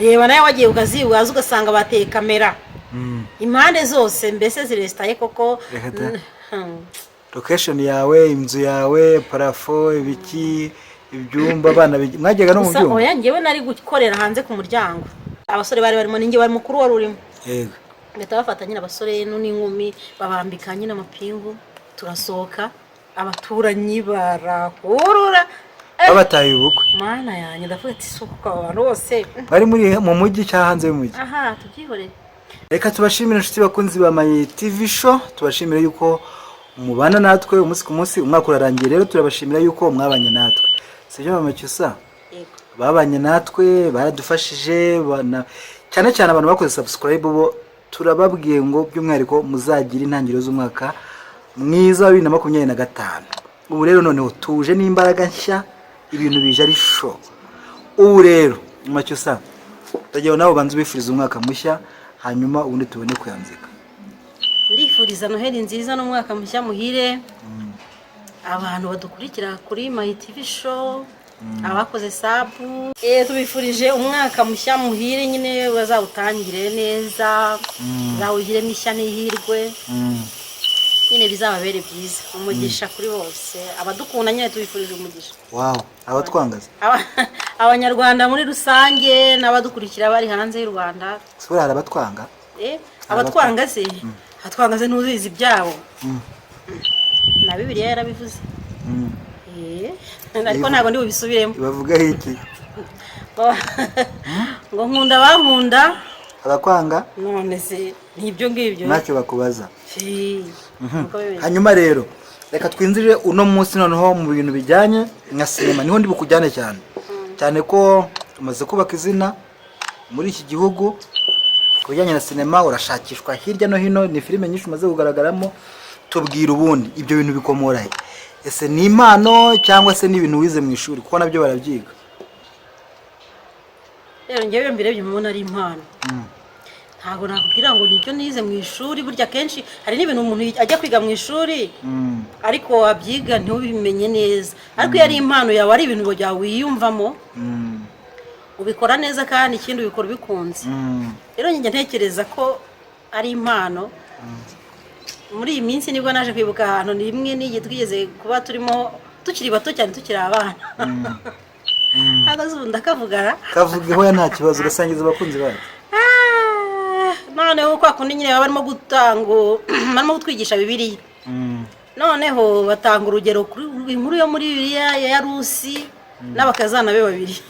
Reba nawe wagiye ku kazi, waza ugasanga bateye kamera impande zose, mbese ziresitaye koko. Reka da. Location yawe, inzu yawe, plafond, ibiki, ibyumba abana mwajyaga no mu Gusa byumba? Oya, njyewe nari gukorera hanze ku muryango. Abasore bari barimo, ninjye wari mukuru wari urimo. Bahita bafata nyine abasore n'inkumi, babambika nyine amapingu, turasohoka, abaturanyi barahurura. Babataye ubukwe. Mana yanjye, ndavuga ati: "Si uko aba bantu bose?" Bari muri mu mujyi cyangwa hanze y'umujyi? Aha tubyihorere. Reka tubashimire, inshuti bakunzi ba Mayi TV Show, tubashimire yuko mubana natwe umunsi ku munsi. Umwaka urarangiye rero, turabashimira yuko mwabanye natwe, sibyo mama Cyusa? Yego. Babanye natwe, baradufashije, cyane cyane abantu bakoze subscribe, bo turababwiye ngo by'umwihariko muzagire intangiriro z'umwaka mwiza wa 2025. Ubu rero noneho tuje n'imbaraga nshya, ibintu bije ari show. Ubu rero mama Cyusa, ndagira ngo nawe ubanze ubifuriza umwaka mushya, hanyuma ubundi tubone kuyanzika. Ndifuriza Noheli nziza n'umwaka mushya muhire abantu badukurikira kuri Mayi TV Show, abakoze sub. Tubifurije umwaka mushya muhire nyine, bazawutangire neza, bazawugiremo ishya n'ihirwe nyine, bizababere byiza, umugisha kuri bose. Abadukunda nyine tubifurije umugisha. Wow, abatwangaza? Abanyarwanda muri rusange n'abadukurikira bari hanze y'u Rwanda. Si buriya hari abatwanga? Abatwanga se, abatwanga se ntuzizi ibyabo, na Bibiliya yarabivuze. Ariko ntabwo ndi bubisubiremo. Bavugaho iki? Ngo nkunda abankunda. Abakwanga? None se ni ibyo ngibyo? Ntacyo bakubaza. Uko bimeze. Hanyuma rero reka twinjire uno munsi noneho mu bintu bijyanye na sinema, niho ndi bukujyane cyane cyane ko umaze kubaka izina muri iki gihugu ku bijyanye na sinema, urashakishwa hirya no hino, ni filime nyinshi umaze kugaragaramo. Tubwira, ubundi ibyo bintu bikomora he? Ese ni impano cyangwa se ni ibintu wize mu ishuri, kuko nabyo barabyiga? Rero njyewe mbirebye mubona ari impano. Ntabwo nakubwira ngo ni ibyo nize mu ishuri. Burya akenshi hari n'ibintu umuntu ajya kwiga mu ishuri, ariko wabyiga ntubimenye neza. Ariko iyo ari impano yawe, ari ibintu byawe wiyumvamo, ubikora neza, kandi ikindi ubikora ubikunze. Rero njye ntekereza ko ari impano. Muri iyi minsi nibwo naje kwibuka ahantu rimwe n'igihe twigeze kuba turimo tukiri bato cyane, tukiri abana. Ntabwo ubu ndakavugana. Kavuga ihoya, nta kibazo, ugasangiza abakunzi bacu. Ah, noneho kwa kundi nyine baba barimo gutanga, barimo kutwigisha Bibiliya, noneho batanga urugero kuri inkuru yo muri Bibiliya ya Rusi n'abakazana be babiri.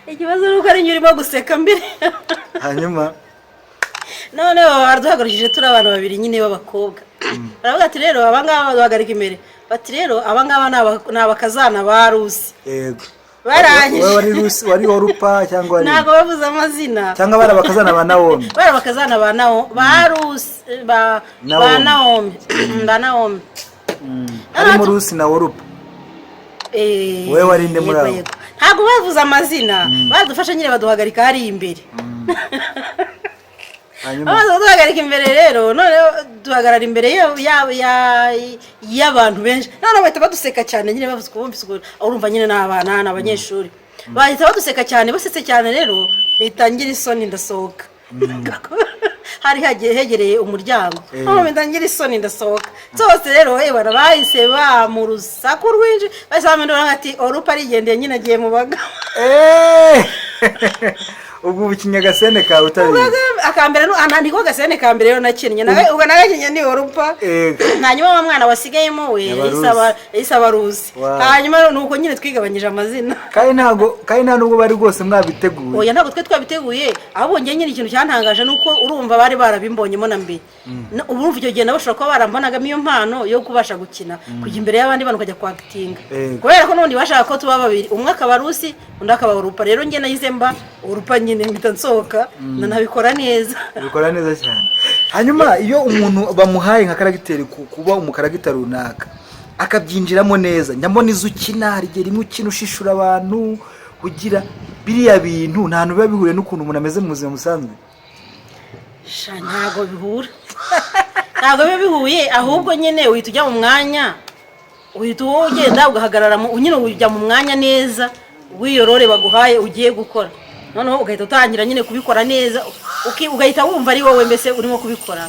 Ikibazo ni uko ari njye urimo guseka mbere. Hanyuma? Noneho baraduhagurukije turi abantu babiri nyine b'abakobwa, baravuga ati: "Rero abangaba," baduhagarika imbere, bati: "Rero abangaba ni abakazana ba Rusi." Barangije. Wowe wari Rusi, wari Orupa cyangwa wari Ntabwo bavuze amazina. Cyangwa bari abakazana ba Nawomi? Bari abakazana ba Nawo, ba Rusi, ba Nawomi. Nawomi, ba Nawomi. Harimo Rusi na Orupa. Wowe wari nde muri Yego, abo? Yego. Ntabwo bavuze amazina, badufashe nyine baduhagarika hariya imbere. Hanyuma? Bamaze kuduhagarika imbere rero, noneho duhagarara imbere y'abantu benshi, noneho bahita baduseka cyane nyine, bavuze ko bumvise ukuntu, urumva nyine ni abana, ni abanyeshuri, bahita baduseka cyane. Basetse cyane rero mpita ngira isoni ndasohoka. Hari hagiye hegereye umuryango. Noneho mpita ngira isoni ndasohoka. Nsohotse rero, ebana bahise ba mu rusaku rwinshi, bahise bamendura ati: "Orupa arigendeye nyine, agiye mu bagabo." Ubwo ubu ikinyagasene kawe utabizi. Akambere niko gasene ka mbere rero nakinnye. Ubwo nagakinnye ni Orupa. Hanyuma wa mwana wasigayemo we Yaba Rusi. Yahise aba Rusi. Hanyuma ni uko nyine twigabanyije amazina. Kandi nta nubwo bari rwose mwabiteguye. Oya, ntabwo twe twabiteguye. Ahubwo njye nyine ikintu cyantangaje ni uko urumva bari barabimbonyemo na mbere. Ubu urumva icyo gihe nabo bashobora kuba barambonagamo iyo mpano yo kubasha gukina, kujya imbere y'abandi bantu ukajya kwakitinga. Kubera ko n'ubundi bashaka ko tuba babiri, umwe akaba Rusi, undi akaba Urupa. Rero njye nahize mba Urupa nyine, mpita nsohoka, nanabikora neza. Ubikora neza cyane. Hanyuma iyo umuntu bamuhaye nka caractère, kuba umucharacter runaka, akabyinjiramo neza, nyamona izo ukina, hari igihe rimwe ukina ushishura abantu, ugira biriya bintu, nta hantu biba bihuriye n'ukuntu umuntu ameze mu buzima busanzwe? Sha, ntabwo bihura, ntabwo biba bihuye. Ahubwo nyine uhita ujya mu mwanya, uhita ugenda ugahagarara nyine ujya mu mwanya neza. w'iyo role baguhaye ugiye gukora, noneho ugahita utangira nyine kubikora neza, ugahita wumva ari wowe mbese urimo kubikora,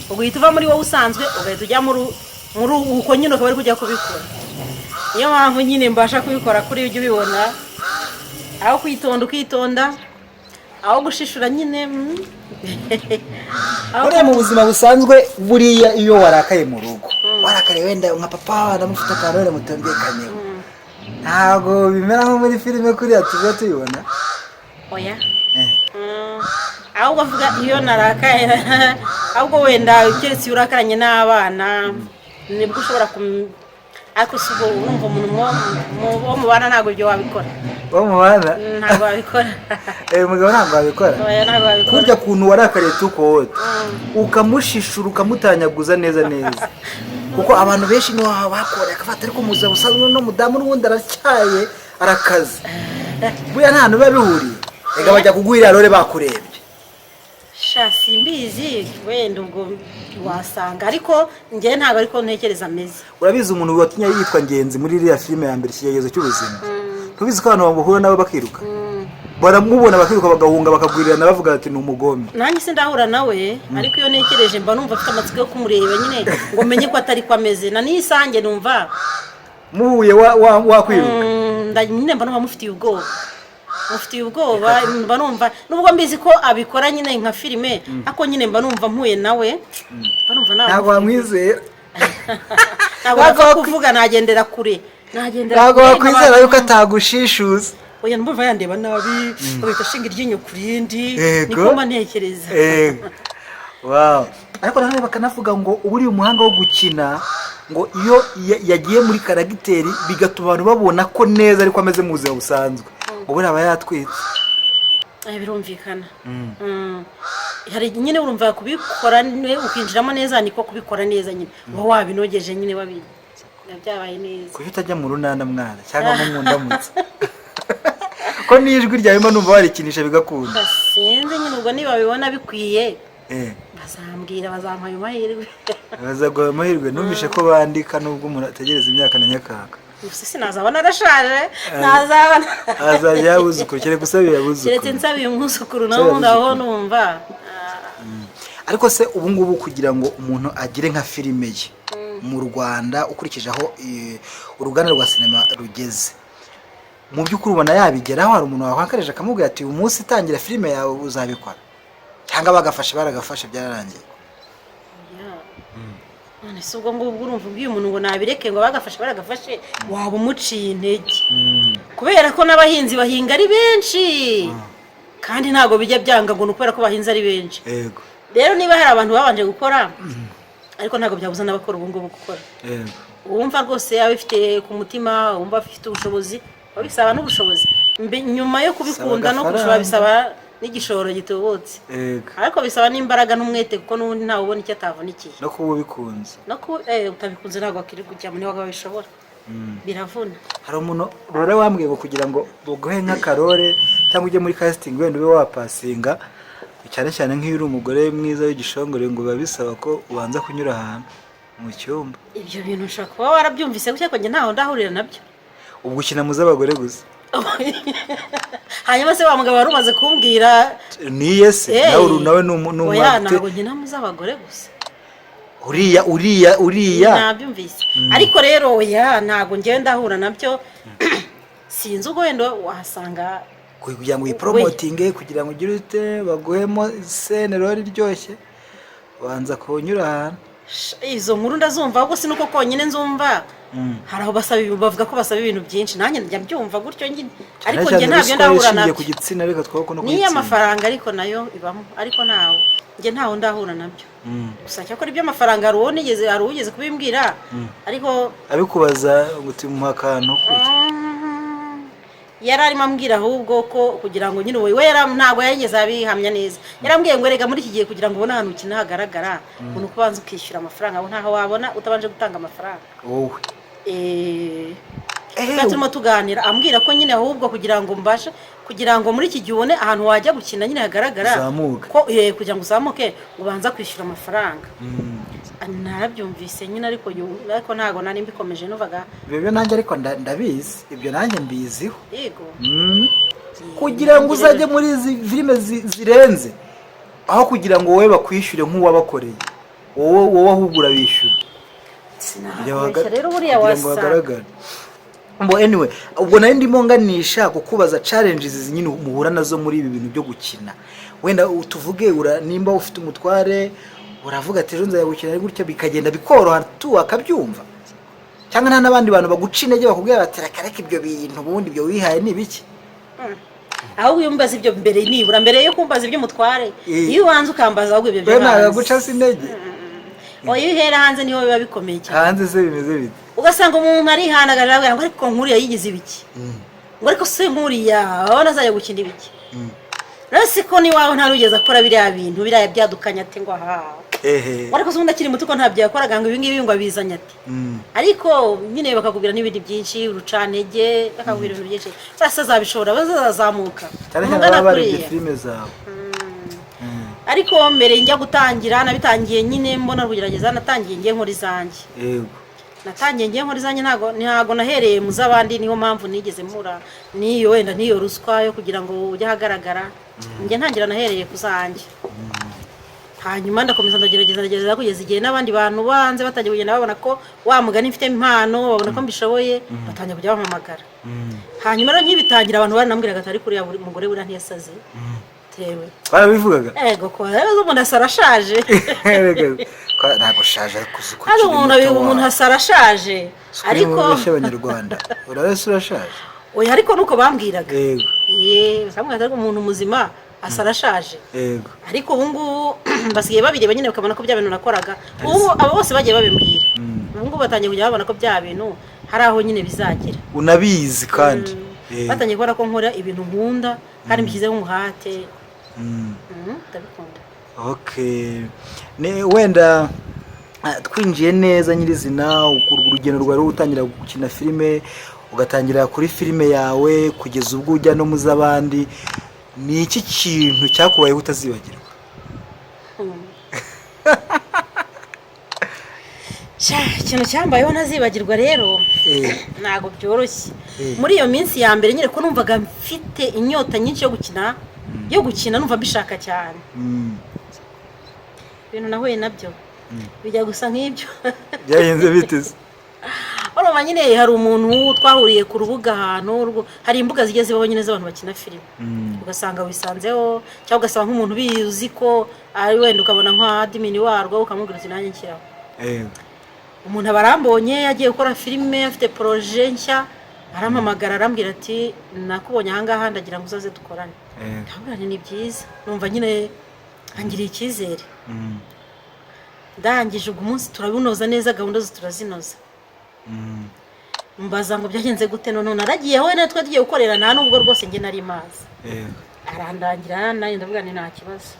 ugahita uva muri wowe usanzwe, ugahita ujya muri uko nyine ukaba uri kujya kubikora. Niyo mpamvu nyine mbasha kubikora kuri ibyo ubibona, aho kwitonda ukitonda, aho gushishura nyine Buriya mu buzima busanzwe, buriya iyo warakaye mu rugo, warakariye wenda nka papa ndamufite akantu wenda mutumvikanyeho, ntabwo bimera nko muri filime kuriya tuba tubibona? Oya. Ahubwo avuga iyo narakaye, ahubwo wenda keretse iyo urakaranye n'abana nibwo ushobora ariko si ubwo urumva umuntu wo mubana ntabwo ibyo wabikora. Wo mubana? Ntabwo wabikora. Umugabo ntabwo wabikora? Oya, ntabwo wabikora. Kurya kuntu warakariye tukote ukamushishura, ukamutanyaguza neza neza, kuko abantu benshi niho bakora akafata, ariko mu buzima busanzwe no mudamu n'ubundi aracyaye, arakaze. Buriya nta hantu biba bihuriye reka bajya kuguhira rore bakurebye. Sha, simbizi, wenda ubwo wasanga, ariko njyewe ntabwo ariko ntekereza ameze. Urabizi umuntu watumye yitwa Ngenzi muri iriya filime ya mbere, Ikigeragezo cy'Ubuzima? Ntubizi ko abantu bahura nabo bakiruka, baramubona bakiruka, bagahunga, bakagwirirana, bavuga bati: "Ni umugome"? Nanjye sindahura nawe, ariko iyo ntekereje mba numva afite amatsiko yo kumureba nyine ngo menye ko atari ko ameze na nisange numva. Muhuye wakwiruka? Nyine mba numva mufitiye ubwoba, mufitiye ubwoba. Mba numva nubwo mbizi ko abikora nyine nka filime, ariko nyine mba numva mpuye nawe mba numva nawe Ntabwo wamwizera? Ntabwo Ntabwo napfa wakwi- kuvuga, nagendera kure, nagendera Ntabwo kure. wakwizera yuko atagushishuza? Oya, ndumva yandeba nabi, agahita ashinga iryinyo ku rindi. Yego. Niko mba ntekereza. Yego, wow. Ariko nanone bakanavuga ngo uba uri umuhanga wo gukina, ngo iyo yagiye muri caractère bigatuma abantu babona ko neza ariko ameze mu buzima busanzwe, ngo buriya aba yatwitse. Birumvikana. Hari nyine urumva kubikora ukinjiramo neza, niko kubikora neza nyine uba wabinogeje nyine, biba byabaye neza. Kuki utajya mu Runana mwana, cyangwa mu Nkundamutse, ko n'ijwi ryawe mba numva warikinisha bigakunda? Sinzi nyine, ubwo niba babibona bikwiye bazambwira, bazampa ayo mahirwe. Bazaguha amahirwe. Numvishe ko bandika nubwo umuntu ategereza imyaka na nyakanga. Gusa sinazabona narashaje, nazabona. Azajya yabuzukuru, kereka usabiye abuzukuru. Keretse nsabiye umwuzukuru nawe Nsabiye ubundi aho abuzukuru. numva. Ariko se ubu ngubu kugira ngo umuntu agire nka filime ye mu Rwanda, ukurikije aho uruganda rwa sinema rugeze, mu by'ukuri ubona yabigeraho? Hari umuntu wakwakareje akamubwira ati: "Uyu munsi itangira filime yawe uzabikora", cyangwa bagafashe, baragafashe, byararangiye? Ya. None se ubwo ngubwo urumva ubwiye umuntu ngo nabireke ngo bagafashe baragafashe, waba umuciye intege, kubera ko n'abahinzi bahinga ari benshi, kandi ntabwo bijya byanga ngo ni ukubera ko bahinze ari benshi. Rero niba hari abantu babanje gukora, ariko ntabwo byabuza n'abakora ubu ngubu gukora. Uwumva rwose abifite ku mutima, wumva afite ubushobozi, biba bisaba n'ubushobozi. Nyuma yo kubikunda no Bisaba kubishobora, agafaranga. bisaba n'igishoro gitubutse, ariko bisaba n'imbaraga n'umwete, kuko n'ubundi ntawe ubona icyo atavunikiye. No kuba ubikunze. No kuba utabikunze ntabwo wakwirirwa ujyamo, niba wabishobora biravuna. Hari umuntu rero wambwiye ngo kugira ngo baguhe nk'akarore cyangwa ujye muri casting wenda ube wapasinga, cyane cyane nk'iyo uri umugore mwiza w'igishongore, ngo biba bisaba ko ubanza kunyura ahantu mu cyumba. Ibyo bintu ushobora kuba warabyumvise gutya, ariko njye ntaho ndahurira nabyo. Ubwo ukina mu z'abagore gusa? Hanyuma se wa mugabo wari umaze kumbwira? Niye se? Hey. Nawe nawe ni Oya, umu ntabwo nkina mu z'abagore gusa. Uriya, uriya, uriya. Nabyumvise, ariko rero oya, ntabwo ngewe ndahura nabyo. Sinzi, ubwo wenda wahasanga. Kugira ngo uyiporomotinge, kugira ngo ugire ute, baguhemo scène rero iryoshye, ubanza kunyura ahantu. Izo nkuru ndazumva, ahubwo si nuko konyine nzumva. Hari aho basaba bavuga ko basaba ibintu byinshi, nanjye njya mbyumva gutyo nyine, ariko Cyane njye cyane ntabyo ruswa ndahura ishingiye nabyo. ku gitsina, reka twaboko no ku Niyo gitsina. amafaranga ariko nayo ibamo, ariko ntawe, njye ntawe ndahura nabyo. Gusa cyakora iby'amafaranga hari uwo nigeze, hari uwigeze kubimbwira, ariko Abikubaza ngo tumuha akantu gutya? Yari arimo ambwira ahubwo ko kugira ngo nyine we ntabwo yageze abihamya neza. Yarambwiye ngo erega muri iki gihe kugira ngo ubone ahantu ukina hagaragara, umuntu kubanza ukishyura amafaranga, aho ntaho wabona utabanje gutanga amafaranga. Wowe? Twari turimo tuganira, ambwira ko nyine ahubwo kugira ngo mbashe, kugira ngo muri iki gihe ubone ahantu wajya gukina nyine hagaragara Uzamuke. ko kugira ngo uzamuke ubanza kwishyura amafaranga. Narabyumvise nyine, ariko ariko ntabwo nari mbikomeje, numvaga Ibyo byo nanjye ariko ndabizi, ibyo nanjye mbiziho. Yego. Kugira ngo uzajye muri izi filime zirenze, aho kugira ngo wowe bakwishyure nk'uwabakoreye, wowe ahubwo urabishyura. Sinakubeshya rero, buriya Kugira ngo wasanga hagaragare. Mbo anyway, ubwo nari ndimo nganisha kukubaza challenges nyine muhura nazo muri ibi bintu byo gukina. Wenda tuvuge nimba ufite umutware, uravuga ati ejo nzajya gukina ari gutya, bikagenda bikoroha tu akabyumva, cyangwa nta n'abandi bantu baguca intege bakubwira bati reka reka, ibyo bintu ubundi ibyo wihaye ni ibiki? Ahubwo iyo umbaza ibyo mbere, nibura mbere yo kumbaza iby'umutware, iyo ubanza ukambaza ahubwo ibyo byo We ntabwo hanze. aguca se intege? Oya, iyo uhera hanze niho biba bikomeye cyane. Hanze se bimeze bite? Ugasanga umuntu arihanagaje, aravuga ngo ariko nkuriya yigize ibiki, ngo ariko se nkuriya abona azajya gukina ibiki? Rero si ko n'iwawe ntarugeze akora biriya bintu, biriya byadukanye, ati ngo aha, ngo ariko se ubundi akiri muto ko ntabyo yakoraga, ngo ibi ngibi ngo abizanye ati. Ariko nyine bakakubwira n'ibindi byinshi, urucantege, bakakubwira ibintu byinshi, sasa azabishobora, bazazamuka Cyane cyane ungana baba barebye kuriya. filime zawe. Ariko mbere njya gutangira, nabitangiye nyine mbona kugerageza, natangiye ngiye nkora izanjye. Natangiye ngiye nkora izanjye, ntabwo nahereye mu z'abandi. Niyo mpamvu nigeze mpura n'iyo wenda n'iyo ruswa yo kugira ngo ujye ahagaragara. Njye ntangira nahereye ku zanjye, hanyuma ndakomeza ndagerageza, ndagerageza kugeza igihe n'abandi bantu bo hanze batangiye kugenda babona ko wa mugani mfite impano, babona ko mbishoboye, batangiye kujya bampamagara. Hanyuma rero nkibitangira, abantu baranambwiraga ati ariko uriya mugore buriya ntiyasaze tewe. Barabivugaga? Ego ko rero umuntu asa arashaje. Ntabwo ushaje, ariko uzi ko Hano ukiri umuntu muto. Umuntu asa arashaje. Ariko ariko abanyarwanda urabese urashaje. Oya, ariko nuko bambwiraga. Bakambwira ati ariko umuntu muzima asa arashaje. Ariko ubu ngubu basigaye babireba nyine, bakabona ko bya bintu nakoraga, ubu abo bose bagiye babimbwira, ubu ngubu batangiye kujya babona ko bya bintu hari aho nyine bizagera. Unabizi kandi. Batangiye kubona ko nkora ibintu nkunda kandi mbishyizeho umuhate. Ndabikunda. Okay, ne wenda twinjiye neza nyirizina, urugendo rwawe rwo gutangira gukina filime, ugatangira kuri filime yawe kugeza ubwo ujya no mu z'abandi, ni iki kintu cyakubayeho utazibagirwa? Sha, ikintu cyambayeho ntazibagirwa rero, ntabwo byoroshye. Muri iyo minsi ya mbere nyine, ko numvaga mfite inyota nyinshi yo gukina, numva mbishaka cyane, ibintu nahuye nabyo bijya gusa nk'ibyo. Byagenze bite se? Urumva nyine hari umuntu twahuriye ku rubuga ahantu, hari imbuga zigiye zibaho nyine z'abantu bakina filime, ugasanga wisanzeho, cyangwa ugasanga nk'umuntu ubizi ko ari wenda, ukabona nka admin warwo, ukamubwira uti nanjye nshyiraho. Umuntu aba arambonye, agiye gukora filime, afite projet nshya, arampamagara, arambwira ati nakubonye ahangaha, ndagira ngo uzaze dukorane. Ndabwira nti ni byiza, numva nyine angiriye icyizere. Ndangije ubwo umunsi turabunoza neza, gahunda zose turazinoza. Mbaza ngo byagenze gute? None naragiye aho natwe tugiye gukorera, nta nubwo rwose njye nari mazi. Arandangira, nanjye ndavuga nti nta kibazo.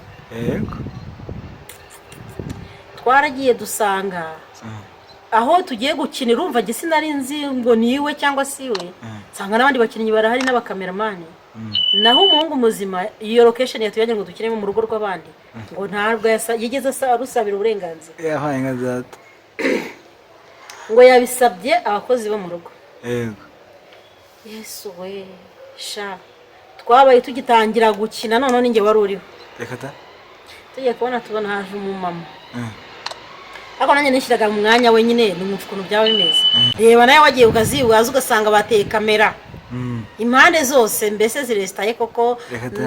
Twaragiye, dusanga aho tugiye gukinira, urumva njye sinari nzi ngo ni iwe cyangwa si iwe, nsanga n'abandi bakinnyi barahari n'abakameramani. Naho umuhungu muzima, iyo location yatujyanye ngo dukinemo mu rugo rw'abandi, ngo ntabwo yigeze arusabira uburenganzira. Yahaye nka data. Ngo yabisabye abakozi bo mu rugo. Yesu we sha, twabaye tugitangira gukina, noneho ninjye wari uriho. Reka ta. Tugiye kubona tubona haje umumama, ariko nanjye nishyiraga mu mwanya we nyine, numva ukuntu byaba bimeze. Reba nawe wagiye ku kazi, waza ugasanga bateye kamera impande zose, mbese ziresitaye koko. Reka ta.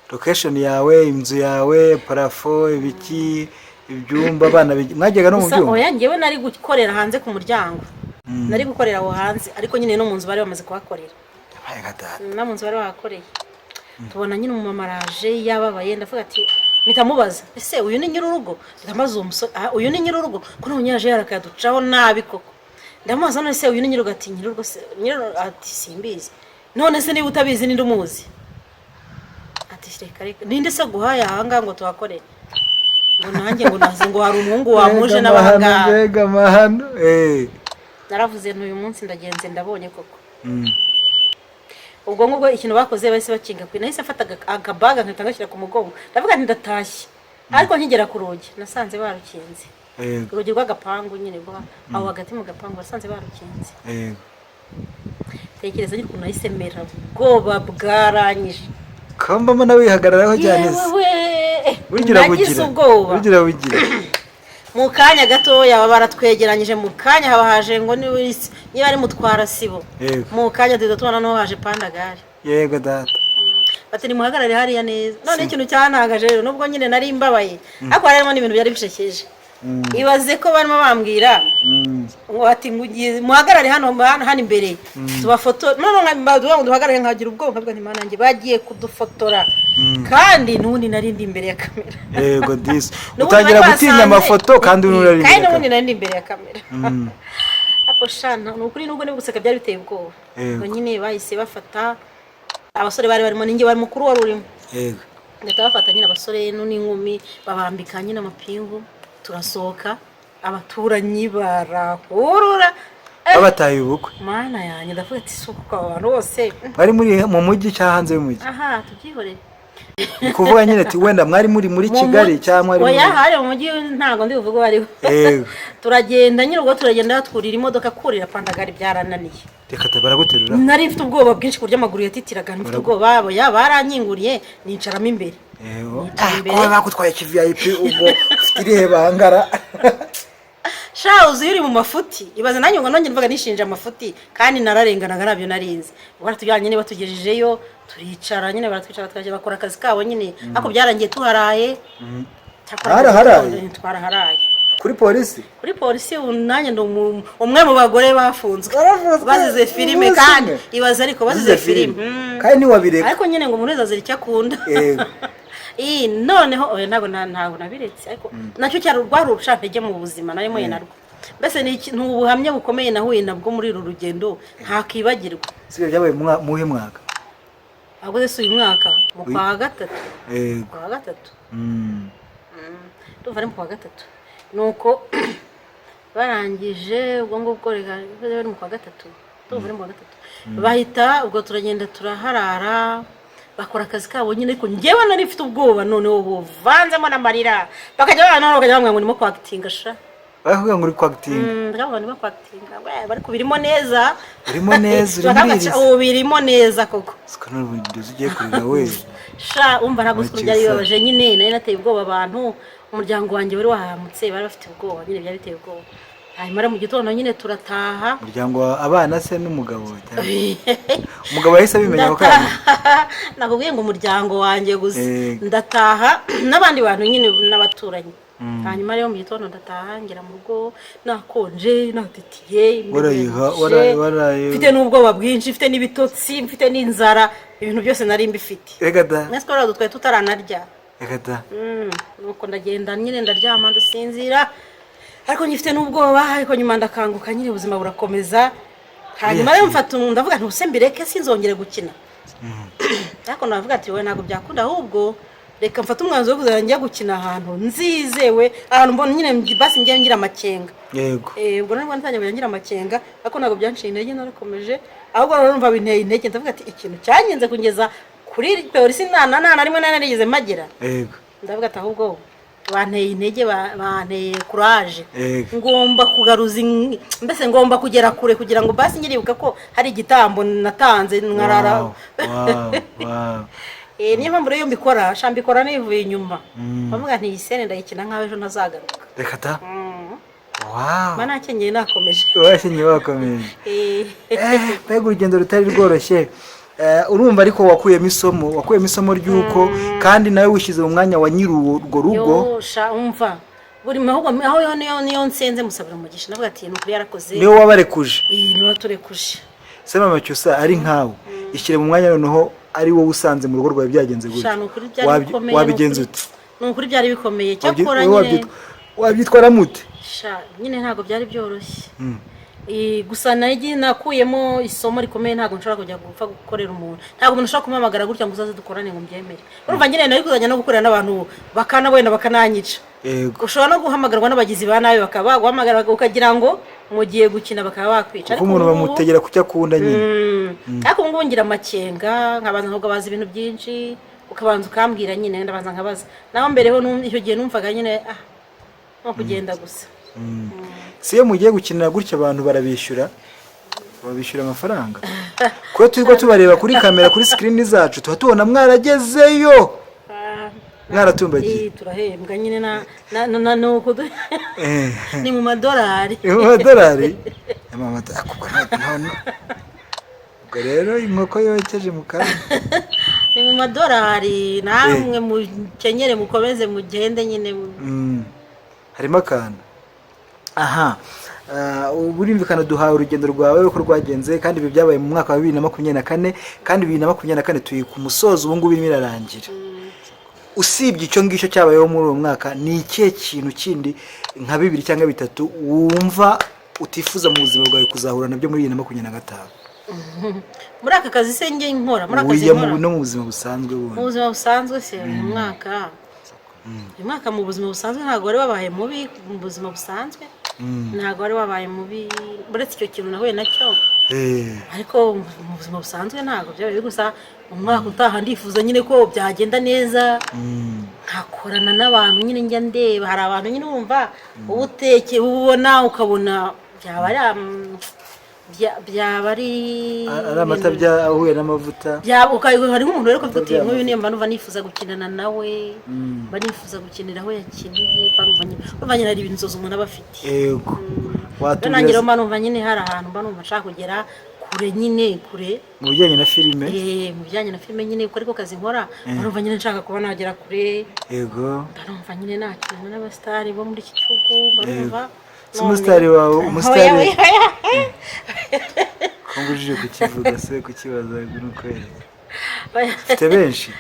Location yawe, inzu yawe, plafond, ibiki, ibyumba abana mwajyaga no mu Gusa byumba? Oya, njyewe nari gukorera hanze ku muryango, nari gukorera aho hanze, ariko nyine no mu nzu bari bamaze kuhakorera. Yabaye nka data. No mu nzu bari bahakoreye. Tubona nyine umumama araje yababaye, ndavuga ati, mpita mubaza ese uyu ni nyir'urugo? Mpita mbaza uwo musore: "Ah, uyu ni nyir'urugo ko nabonye yaje yarakaducaho nabi koko?" Ndamubaza: none se uyu ni nyir'urugo? Ati nyir'urugo se nyir'urugo? Ati simbizi. None se niba utabizi, ninde umuzi? Ati reka reka, ninde se guhaye ahangaha ngo tuhakorere? Ngo nanjye ngo nazi ngo hari umuhungu wamuje Mbega amahano, n'abahangaha. Mbega amahano. Naravuze nti uyu munsi ndagenze, ndabonye koko. Ubwo ngubwo ikintu bakoze, bahise bakinga kuri, nahise mfata akabaga nkahita ngashyira ku mugongo, ndavuga nti ndatashye. Ariko nkigera ku rugi nasanze barukinze. Urugi rw'agapangu nyine, rwo aho hagati mu gapangu, basanze barukinze. Tekereza nyine ukuntu nahise mera, ubwoba bwaranyije. Kambamo nawe wihagararaho cyane se. Yewe, Bugira nagize bugira ubwoba. Bugira bugira. Mu kanya gatoya baba baratwegeranyije, mu kanya haba haje ngo niba ari mutwara sibo. Mu kanya duhita tubona noneho haje pandagari. Yego data. Bati nimuhagarare hariya neza. None ikintu cyantangaje rero, nubwo nyine nari mbabaye, ariko harimo n'ibintu byari bishekeje. Ibaze ko barimo bambwira ngo ati ngo muhagarare hano hano hano imbere tubafoto. None nka ngo duhagarare, nkagira ubwoba, nkavuga nti Mana yanjye, bagiye kudufotora, kandi n'ubundi nari ndi imbere ya kamera. Yego disi. N'ubundi Utangira bari gutinya basanze- amafoto kandi uri imbere kandi ya n'ubundi kamera. nari ndi imbere ya kamera. Ariko sha, ni ukuri, nubwo ni guseka, byari biteye ubwoba. Ubwo nyine bahise bafata abasore bari barimo, ninjye wari mukuru wari urimo. Bahita bafata nyine abasore n'inkumi, babambika nyine amapingu, turasohoka, abaturanyi barahurura. Babataye ubukwe. Mana yanjye, ndavuga ati si uko aba bantu bose. Mwari muri mu mujyi cyangwa hanze y'umujyi? Aha tubyihorere. Ni kuvuga nyine ati wenda mwari muri Mu Kigali cyangwa mwari Oya, muri hari mu mujyi, ntabwo ndi buvuge uwo ariwo. Turagenda nyine, ubwo turagenda twurira imodoka, kurira pandagari byarananiye. Reka ta, baraguterura? Nari mfite ubwoba bwinshi ku buryo amaguru yatitiraga, mfite ubwoba. Oya, barankinguriye nicaramo imbere. Nicara imbere. Kuba bagutwaye kiVIP, ubwo ufite irihe bangara? Sha, uzi iyo uri mu mafuti, ibaze nanjye ngo nongere mvuga nishinja amafuti, kandi nararenganaga, ntabyo narinzi. Ubwo baratujyanye nyine, batugejejeyo turicara nyine, baratwicara, tukajya bakora akazi kabo nyine, ariko byarangiye tuharaye. Cyakora Haraharaye? Twaraharaye. Kuri polisi? Kuri polisi. Ubu nanjye ndi umwe mu bagore bafunzwe. Warafunzwe? Bazize filime. Umunsi Kandi umwe? ibaze, ariko bazize filime. Kandi ntiwabireka. Ariko nyine ngo umuntu wese azira icyo akunda. Iyi noneho oya, ntabwo ntabwo nabiretse, ariko nacyo cyari rwari urucantege mu buzima nari mpuye narwo. Mbese ni ubuhamya bukomeye nahuye nabwo muri uru rugendo ntakibagirwa. Si ibyo byabaye mu wuhe mwaka? Ahubwo se uyu mwaka mu kwa gatatu. Kwa gatatu. Ndumva ari mu kwa gatatu. Nuko barangije ubwo ngubwo, reka bari mu kwa gatatu, ndumva ari mu kwa gatatu, bahita ubwo turagenda turaharara, bakora akazi kabo nyine, ariko njyewe nari mfite ubwoba noneho buvanzemo n'amarira. Bakajya babana, bakajya bambwira ngo ndimo kwakitinga sha. Barakubwira ngo uri kwakitinga? Ndabona ndimo kwakitinga, bari kubirimo neza. Urimo neza, urimo Bakavuga ati, uririza. ubu birimo neza koko. Siko n'ubundi ugiye kurira we. Sha, umva, ntabwo uzi ukuntu byari Mukiza. bibabaje nyine. Nari nateye ubwoba abantu, umuryango wanjye wari wahamutse, bari bafite ubwoba nyine, byari biteye ubwoba. Hanyuma rero mu gitondo nyine turataha. Umuryango wa abana se n'umugabo cyangwa? Umugabo yahise abimenya ako kanya? Ndataha, nakubwiye ngo umuryango wanjye gusa. Ndataha n'abandi bantu nyine n'abaturanyi. Hanyuma rero mu gitondo ndataha, ngera mu rugo nakonje, natitiye, mfite n'ubwoba bwinshi, mfite n'ibitotsi, mfite n'inzara, ibintu byose nari mbifite. Reka da. Mwese twari twari tutaranarya. Reka da. Nuko ndagenda nyine, ndaryama, ndasinzira, ariko ngifite n'ubwoba. Ariko nyuma ndakanguka nyine, ubuzima burakomeza. Hanyuma rero mfata, ndavuga nti ubuse mbireke, sinzongere gukina. Ariko ndavuga ati wowe, ntabwo byakunda, ahubwo reka mfate umwanzuro wo kuzajya njya gukina ahantu nzizewe, ahantu mbona nyine basi njye ngira amakenga. Ubwo nibwo ntangiye kujya ngira amakenga, ariko ntabwo byanciye intege, narakomeje. Ahubwo numva binteye intege, ndavuga ati ikintu cyangenze kugeza kuri polisi nta na rimwe nari narigeze mpagera. Ndavuga ati ahubwo banteye intege, banteye kuraje. Ngomba kugaruza mbese ngomba kugera kure kugira ngo basi nyiribuka ko hari igitambo natanze nkarara. Wow, wow, wow. Niyo mpamvu rero iyo mbikora sha, mbikora nivuye inyuma, bavuga nti iyi scène ndayikina nkaho ejo ntazagaruka. Reka ta. Wow. Mba nakenyeye, nakomeje. Wakenyeye wakomeje. Mbega urugendo rutari rworoshye! Urumva ariko wakuyemo isomo ry'uko kandi nawe wishyize mu mwanya wa nyiri urwo rugo. Yo sha, umva, buri ahubwo aho yo niyo nsenze musabira umugisha, ndavuga ati ni ukuri yarakoze. Niwe wabarekuje. Niwe waturekuje. Se mama Cyusa, ari nkawe, ishyire mu mwanya noneho ari wowe usanze mu rugo rwawe byagenze gutya. Sha, ni ukuri byari bikomeye. Wabigenza ute? Ni ukuri byari bikomeye, cyakora Wowe nyine wabyitwara mute? Sha nyine, ntabwo byari byoroshye. Gusa nagiye nakuyemo isomo rikomeye: ntabwo nshobora kujya gupfa gukorera umuntu, ntabwo umuntu ashobora kumuhamagara gutya ngo uzaze dukorane ngo mbyemere. Urumva nyine nari kuzajya no gukorera n'abantu bakana, wenda bakananyica. Ushobora no guhamagarwa n'abagizi ba nabi, bakaba baguhamagara ukagira ngo Mugiye gukina bakaba bakwica. Kuko umuntu bamutegera ku cyo akunda nyine. Ariko ubu ngubu ngira amakenga, nkabanza nkabaza ibintu byinshi, ukabanza ukambwira nyine, ndabanza nkabaza. Naho mbere ho icyo gihe numvaga nyine nko kugenda gusa. Si iyo mugiye gukinira gutya abantu barabishyura, babishyura amafaranga? Kuko turi tubareba kuri kamera, kuri sikirini zacu, tuba tubona mwaragezeyo, mwaratumbagiye. Turahembwa nyine na nuko ni mu madolari. Ni mu madolari. Ubwo rero inkoko yokeje mu kanwa. Ni mu madolari. Namwe mukenyere, mukomeze mugende nyine. Harimo akantu aha. Burumvikana duhawe urugendo rwawe uko rwagenze, kandi ibi byabaye mu mwaka wa 2024, kandi 2024 turi ku musozo, ubu ngubu irimo irarangira. Usibye icyo ngicyo cyabayeho muri uwo mwaka, ni ikihe kintu kindi nka bibiri cyangwa bitatu wumva utifuza mu buzima bwawe kuzahura nabyo muri 2025? Muri aka kazi se njye nkora, muri aka kazi Oya, nkora? No mu buzima busanzwe Mu bundi. buzima busanzwe se, uyu mwaka mu buzima busanzwe ntabwo wari wabaye mubi. Mu buzima busanzwe ntabwo wari wabaye mubi, uretse icyo kintu nahuye nacyo. Ariko mu buzima busanzwe ntabwo byabaye bibi. Gusa mu mwaka utaha ndifuza nyine ko byagenda neza, nkakorana n'abantu nyine njya ndeba. Hari abantu nyine wumva uba uteke, ubona ukabona byaba ari byaba ari Ari amata ahuye n'amavuta. Hari nk'umuntu rero ukavuga uti Byaba. Nk'uyu niyo mba numva nifuza gukinana nawe, mba nifuza gukinira aho yakiniye, mba numva nyine hari ibintu inzozi umuntu aba afite. Rero Watubwira nanjye rero mba numva nyine hari ahantu mba numva nshaka kugera kure nyine, kure. Mu bijyanye na filime? Mu bijyanye na filime nyine, kuko ariko kazi nkora, mba numva nyine nshaka kuba nagera kure. Mba numva nyine nakinana n'abasitari bo muri iki gihugu, mba numva Si umusitari wawe, umusitari Oya, oya, oya. Ko ngujije kukivuga se, kukibaza ni ukwereka? Oya. Ufite benshi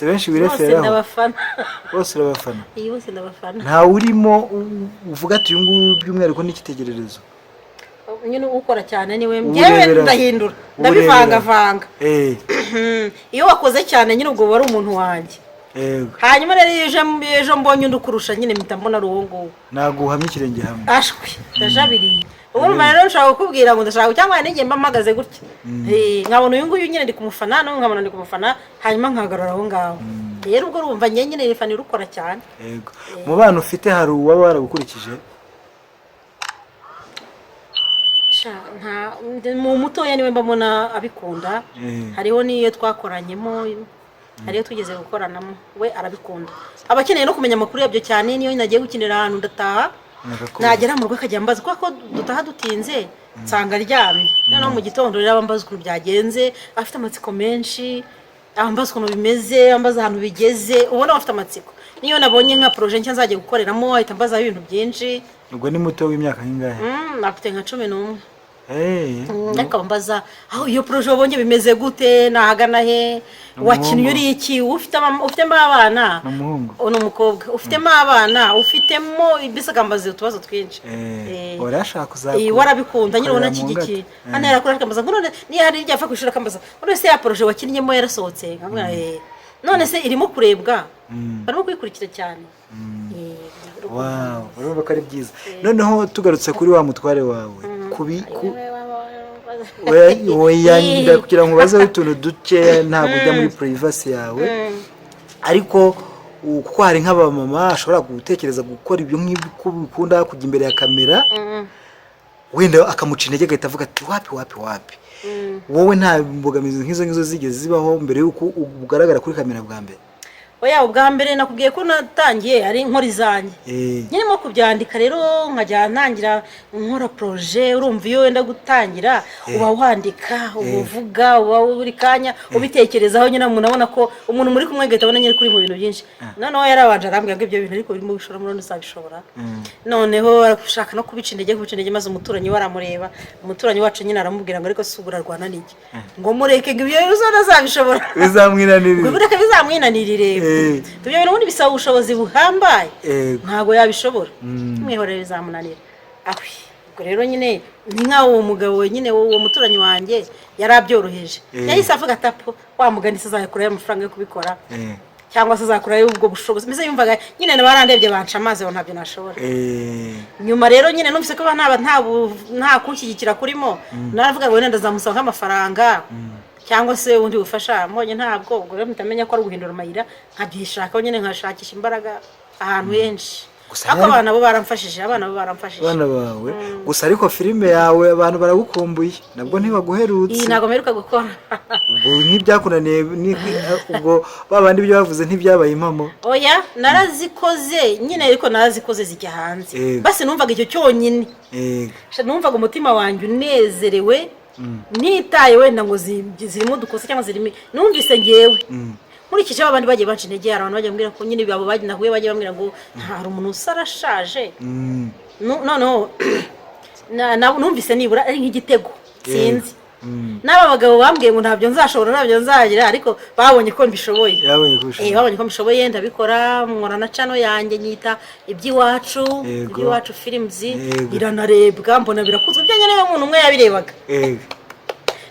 Bose wireferaho? ndabafana. Bose urabafana? Iyi, bose ndabafana. Ntawe urimo uvuga ati uyu nguyu by'umwihariko ni icyitegererezo? Nyine ukora cyane niwe Ubu njyewe ndahindura, ndabivangavanga. Iyo wakoze cyane nyine, ubwo uba ari umuntu wanjye. Hanyuma rero iyo ejo mbonye undi ukurusha nyine, mpita mbona ari uwo nguwo. Ntabwo uhamya ikirenge hamwe. Ashwi, ndajabiriye. Ubu urumva rero nshaka kukubwira ngo ndashaka, cyangwa hari n'igihe mba mpagaze gutya, nkabona uyu nguyu nyine ndi kumufana, n'uyu nkabona ndi kumufana, hanyuma nkahagarara aho ngaho. Rero ubwo urumva njye nyine rifana irukora cyane. Yego. Mu bana ufite hari uwaba waragukurikije? Sha, mu mutoya niwe mbona abikunda. Hariho n'iyo twakoranyemo, hariyo tugeze gukoranamo, we arabikunda, aba akeneye no kumenya amakuru yabyo cyane. Niyo nagiye gukinira ahantu, ndataha, Nakakubona. nagera mu rugo akajya ambaza, kubera ko dutaha dutinze, nsanga aryamye. Noneho mu gitondo rero aba ambaza ukuntu byagenze, afite amatsiko menshi, ambaza ukuntu bimeze, ambaza ahantu bigeze, ubona aba afite amatsiko. Niyo nabonye nka projet nshya nzajya gukoreramo, ahita ambazaho ibintu byinshi. Ubwo ni muto w'imyaka nk'ingahe? Afite nka 11. Ariko ambaza aho iyo projet wabonye bimeze gute, nahagana he, wakinnye uri iki, ufitemo abana. Ni umuhungu? Uwo ni umukobwa. Ufitemo abana, ufitemo mbese, akambaza utubazo twinshi. Urashaka kuzakura Warabikunda nyine, ubona ukorera mu ashyigikiye. ngata. Hano yarakura akambaza ngo none niyo hari iryo apfa ku ishuri, akambaza ngo none se ya projet wakinnyemo yarasohotse? Nkamubwira none se irimo kurebwa, barimo kuyikurikira cyane. Wow, urumva ko ari byiza. Noneho tugarutse kuri wa mutware wawe, kubi ku oya, oya, kugira ngo ubazeho utuntu duke, ntabwo ujya muri privacy yawe, ariko kuko hari nk'abamama ashobora gutekereza gukora ibyo ngibyo ko bikunda kujya imbere ya kamera, wenda akamuca intege, agahita avuga ati wapi, wapi, wapi. Wowe nta mbogamizi nk'izo ngizo zigeze zibaho mbere y'uko ugaragara kuri kamera bwa mbere? Oya, ubwa mbere nakubwiye ko natangiye ari inkora izanjye. Nyirimo kubyandika rero, nkajya ntangira nkora projet. Urumva iyo wenda gutangira uba wandika, uba uvuga, uba buri kanya ubitekerezaho nyine. Umuntu abona ko umuntu muri kumwe agahita abona nyine kuri mu bintu byinshi. Noneho yarabanje arambwira ngo ibyo bintu ariko birimo bishora muri uzabishobora. Noneho arashaka no kubica intege, maze umuturanyi we aramureba, umuturanyi wacu nyine aramubwira ngo ariko si ubu urarwana n'iki, ngo mureke, ngo ibyo bintu uzabishobora. Bizamwinanirira. Ngo reka bizamwinanirire. Ibyo bintu ubundi bisaba ubushobozi buhambaye. Ntabwo yabishobora, mwihorere bizamunanira. Ahwi, ubwo rero nyine ni nk'aho uwo mugabo nyine, uwo muturanyi wanjye, yari abyoroheje. Yahise avuga ati apo wa mugani se azayakurayo amafaranga yo kubikora? Cyangwa se azakurayo ubwo bushobozi? Mbese yumvaga nyine barandebye banca amazi, ngo ntabyo nashobora. Nyuma rero nyine numvise ko nta kunshyigikira kurimo, naravuga ngo wenda ndazamusaba nk'amafaranga cyangwa se ubundi bufasha, mbonye ntabwo, ubwo rero mpita menya ko ari uguhindura amayira, nkabyishakaho nyine, nkashakisha imbaraga ahantu henshi. Gusa Ariko abana bo baramfashije, abana bo baramfashije. Abana bawe gusa. Ariko filime yawe abantu baragukumbuye, nabwo ntibaguherutse. Iyi ntabwo mperuka gukora. Ubwo ntibyakunaniye, ubwo ba bandi ibyo bavuze ntibyabaye impamo? Oya, narazikoze nyine, ariko narazikoze zijya hanze. Basi numvaga icyo cyonyine. Numvaga umutima wanjye unezerewe, ntitaye wenda ngo zirimo udukosa cyangwa zirimo. Numvise ngewe nkurikije abo abandi bagiye banca intege, hari abantu bagiye bambwira ko nyine abo bagiye nahuye bagiye bambwira ngo hari umuntu usa arashaje. Noneho numvise nibura ari nk'igitego, sinzi. N'aba bagabo bambwiye ngo ntabyo nzashobora, ntabyo nzagira, ariko babonye ko mbishoboye. Yabonye ko ubishoboye. Babonye ko mbishoboye, ndabikora, nkora na channel yanjye nyita Iby'iwacu. Iby'iwacu Films. Iranarebwa, mbona birakunzwe, ibyanjye niba umuntu umwe yabirebaga,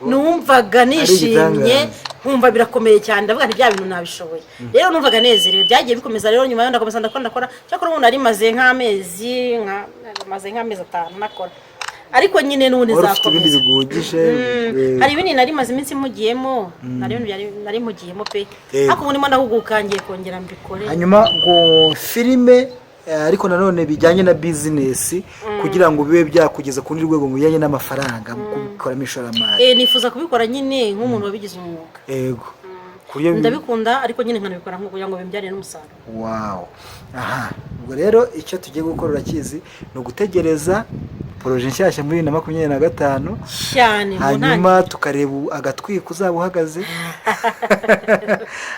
numvaga nishimye. Igitangaza. Nkumva birakomeye cyane, ndavuga nti bya bintu nabishoboye. Rero numvaga nezerewe, byagiye bikomeza rero. Nyuma yo ndakomeza ndakora, ndakora. Cyakora ubu nari maze nk'amezi nka maze nk'amezi 5 nakora, ariko nyine n'ubundi Wari ufite ibindi nzakomeza. biguhugije. Hari ibindi nari maze iminsi mpugiyemo, hari ibintu nari mpugiyemo pe. Ariko ubu ndimo ndahuguka, ngiye kongera mbikore. Hanyuma ngo filime, ariko nanone bijyanye na bizinesi, kugira ngo bibe byakugeza ku rundi rwego mu bijyanye n'amafaranga, mu kubikoramo ishoramari. Nifuza kubikora nyine nk'umuntu wabigize umwuga. Yego, ku buryo Ndabikunda, ariko nyine nkanabikora nko kugira ngo bimbyarire n'umusaruro. Wow, aha ubwo rero icyo tugiye gukora urakizi, ni ugutegereza projet nshyashya muri 2025. Cyane mu Hanyuma ntangiriro. tukareba agatwiko uzaba uhagaze.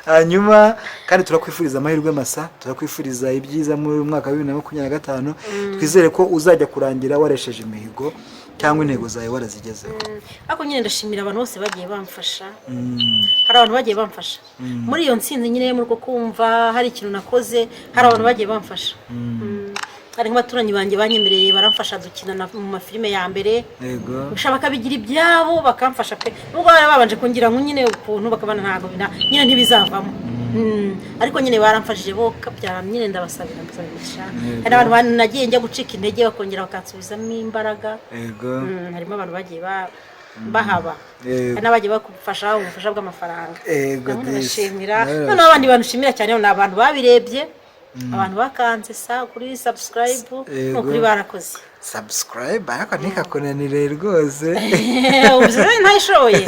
Hanyuma kandi turakwifuriza amahirwe masa, turakwifuriza ibyiza muri uyu mwaka wa 2025. Twizere ko uzajya kurangira waresheje imihigo cyangwa intego zawe warazigezeho. Ariko nyine ndashimira abantu bose bagiye bamfasha. Hari abantu bagiye bamfasha muri iyo ntsinzi nyine, muri uko kumva hari ikintu nakoze, hari abantu bagiye bamfasha. Hari nk'abaturanyi banjye banyemereye baramfasha, dukina mu mafilime ya mbere. Gusa bakabigira ibyabo, bakamfasha pe, nubwo bari babanje kungira ngo nyine ukuntu bakabona ntabwo nyine ntibizavamo. Ariko nyine baramfashije bo kabyara, nyine ndabasabira, mbasabira imigisha. Hari abantu nagiye njya gucika intege bakongera bakansubizamo imbaraga. Harimo abantu bagiye bahaba. Hari n'abagiye bakufasha ubufasha bw'amafaranga. Nabo ndabashimira. Nawe. Noneho abandi bantu nshimira cyane ni abantu babirebye, abantu bakanze sa kuri subscribe, ni ukuri barakoze. Subscribe ariko ntikakunanire rwose. Ubu rero ntayishoboye,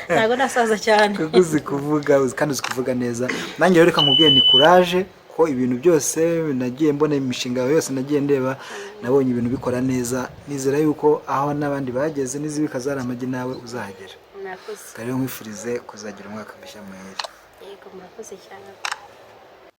ntabwo nasaza cyane. Kuko uzi kuvuga, kandi uzi kuvuga neza. Nanjye rero reka nkubwire ni courage, ko ibintu byose nagiye mbona, imishinga yawe yose nagiye ndeba, nabonye ibintu bikora neza. Nizera yuko aho n'abandi bageze n'izibika zari amagi nawe uzahagera. Murakoze. Rero nkwifurize kuzagira umwaka mushya muhire. Yego, murakoze cyane.